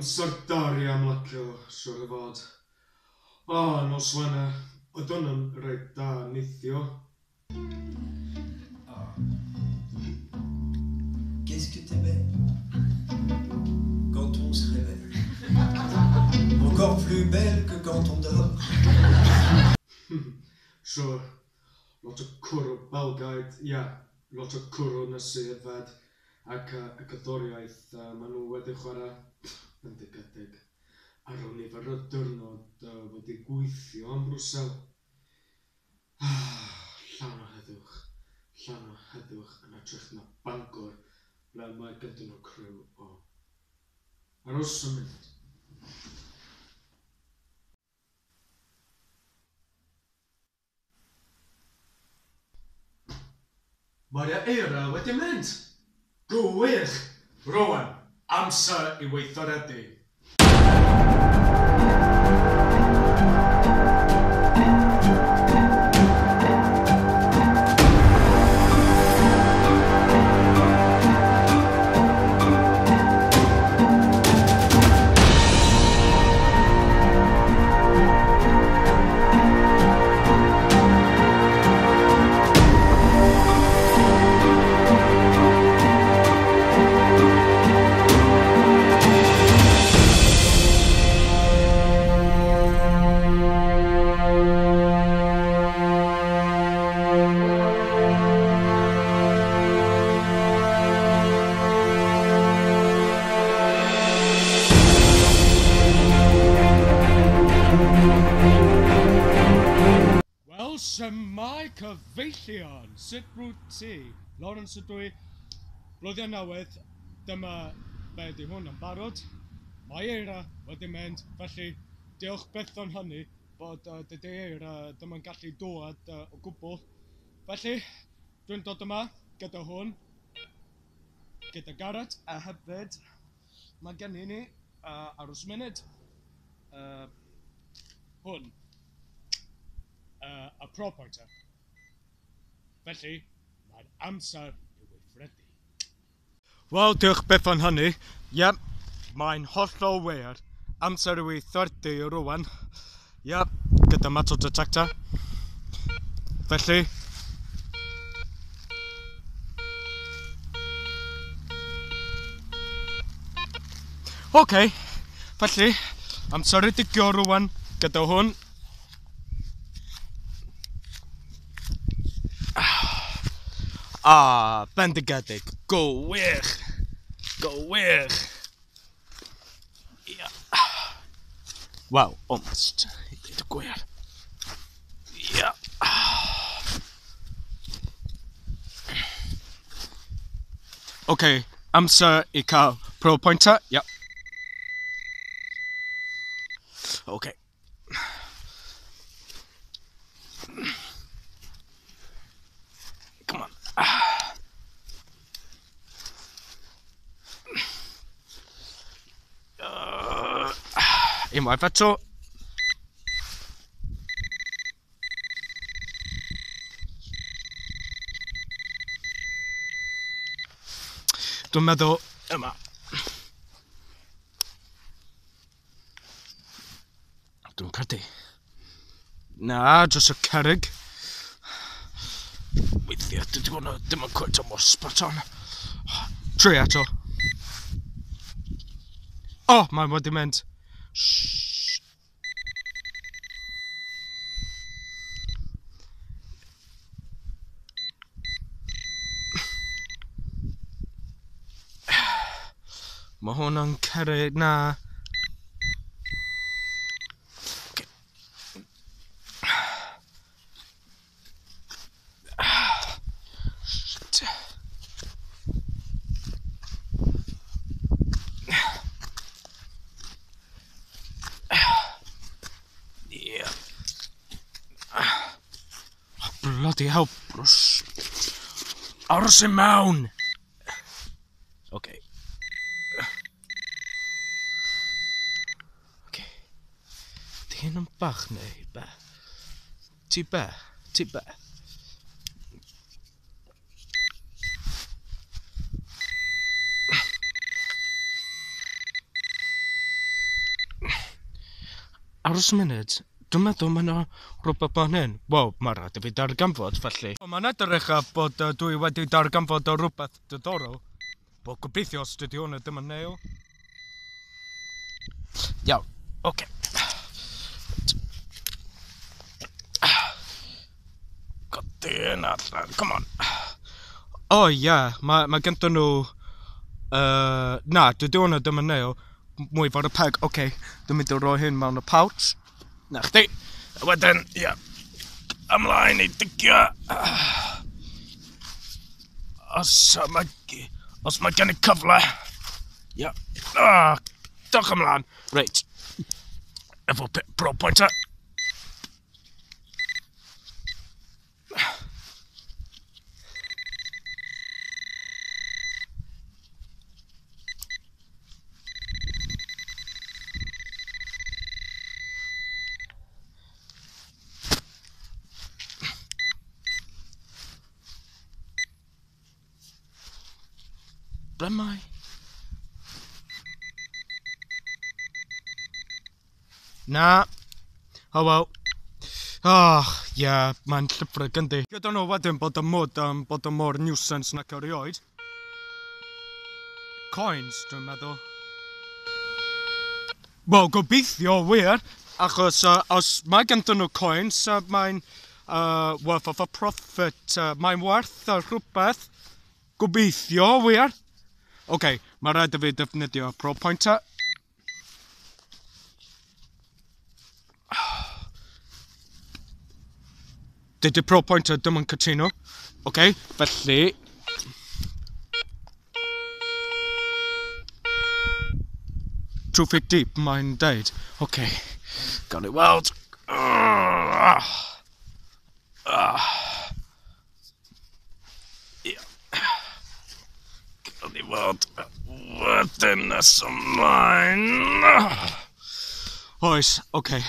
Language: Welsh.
Amser da i ymlacio, siŵr o fod. O, nos Wener, oedd hwn yn reit da neithio. Qu'est-ce que t'es belle quand on se réveille. Encore plus belle que quand on dort. Siŵr, lot o cwrw Belgaid, ie, lot o cwrw nes i yfed, ac y gerddoriaeth maen nhw wedi chwarae, bendigedig, ar ôl nifer o diwrnod wedi gweithio yn Brwsel. Llawn o heddwch, llawn o heddwch yn hytrach na Bangor, ble mae ganddyn nhw criw o... Aros am munud. Mae'r eira wedi mynd! Gwych! Rŵan, amser i weithredu. Wel, shwmae cyfeillion! Sut rwyt ti? Lawrence ydw i. Blwyddyn newydd, dyma be ydy hwn yn barod. Mae eira wedi mynd, felly diolch byth am hynny bod dydy eira ddim yn gallu dod o gwbl. Felly, dwi'n dod yma gyda hwn, gyda Garrett, a hefyd mae gen i ni, aros munud, hwn. Y Pro Pointer. Felly, mae'n amser i weithredu. Wel, diolch byth am hynny. Ie, mae'n hollol wir. Amser i weithredu rŵan. Ie, gyda metal detector. Felly... OK, felly, amser i digio rŵan gyda hwn. Ah, bendigedig. Gwych! Gwych! Ia. Wel, almost. I ddweud y gwir. Ia. OK, amser i cael pro pointer. Ia. OK. Come on. Unwaith eto. Dwi'n meddwl yma. Dwi'n credu. Na, dros y cerrig. Weithiau, dydy hwnna ddim yn cweit mor spot on. Tri eto. O, oh, mae'n wedi mynd. Shh. Mae hwnna'n cerrig, na. Shit. Yeah. Oh, bloody hell, Bruce. Aros i mewn! Okay. Okay. Di hyn yn bach neu be? Ti be? Ti be? Aros y munud. Dwi'n meddwl mae yna rhywbeth fan hyn. Wel, mae rhaid i fi darganfod, felly. Mae'n edrych a bod dwi wedi darganfod o rhywbeth diddorol. Wel, gobeithio os dydy hwnna ddim yn nail. Iawn, oce. Codi hyn allan, come on. O oh, ie, yeah, mae gynddyn nhw... Na, dydy hwnna ddim yn nail. Mwy for y peg, oce. Okay. Dwi'n mynd i roi hyn mewn y pouch. Na chdi. A wedyn, ie. Yeah, ymlaen i digio. Os mae gen i cyfle. Ie. Yeah. Oh, dewch ymlaen. Reit. Efo probe pointer. Ble mae? Na. Oh well. Oh, yeah, mae'n llyfrau gyndi. Gyda nhw wedyn bod y mwd bod y mor nuisance nac erioed. Coins, dwi'n meddwl. Wel, gobeithio wir, achos os mae ganddyn nhw coins, mae'n worth of a profit. Mae'n werth rhywbeth. Gobeithio wir. Oce, okay, mae rhaid i fi defnyddio probe pointer. Dydy probe pointer ddim yn cytuno. Oce, okay, felly... 2 feet deep, mae'n deud. Oce, okay, gawn ni weld. Ie. Gawn ni weld wedyn nes ymlaen. Oes, oce. Okay.